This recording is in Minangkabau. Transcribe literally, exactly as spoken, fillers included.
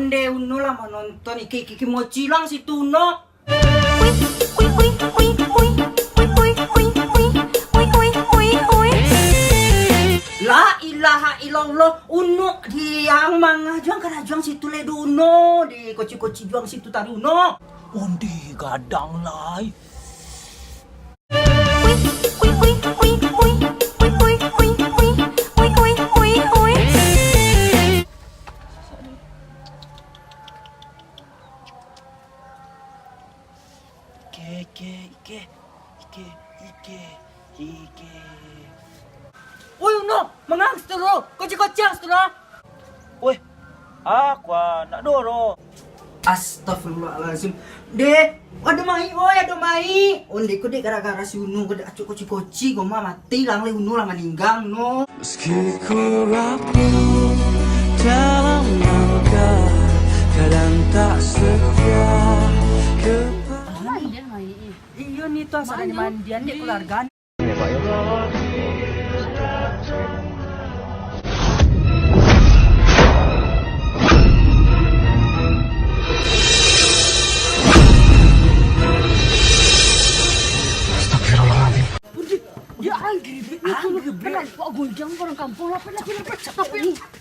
Nde Uno lah manonton, iki, iki, iki mau cilang situ Uno. La ilaha illallah, Uno diang mangajuang karajuang situ le Uno, di koci-koci juang situ tadi Uno. Undi gadang lai. Ike, ike, ike, ike, ike, ike. Oi, Uno, mangang situ lo, koci-koci ang situ lo. Weh, aku anak doro. Astagfirullahalazim. Deh, ado mai, oi, ado mai. Onde ko dek gara-gara si Uno ko dek acuk koci-koci, ko mah mati lang le Uno lah maninggang no. Meski ku rapuh dalam langkah, kadang tak setia kepada. Mandian mai. Iyo ni tu, asal mandian dek keluarga. Astagfirullahaladzim. Dia anggrek, dia anggrek. Kenapa gonjang orang kampung lah, pernah, pernah, pernah.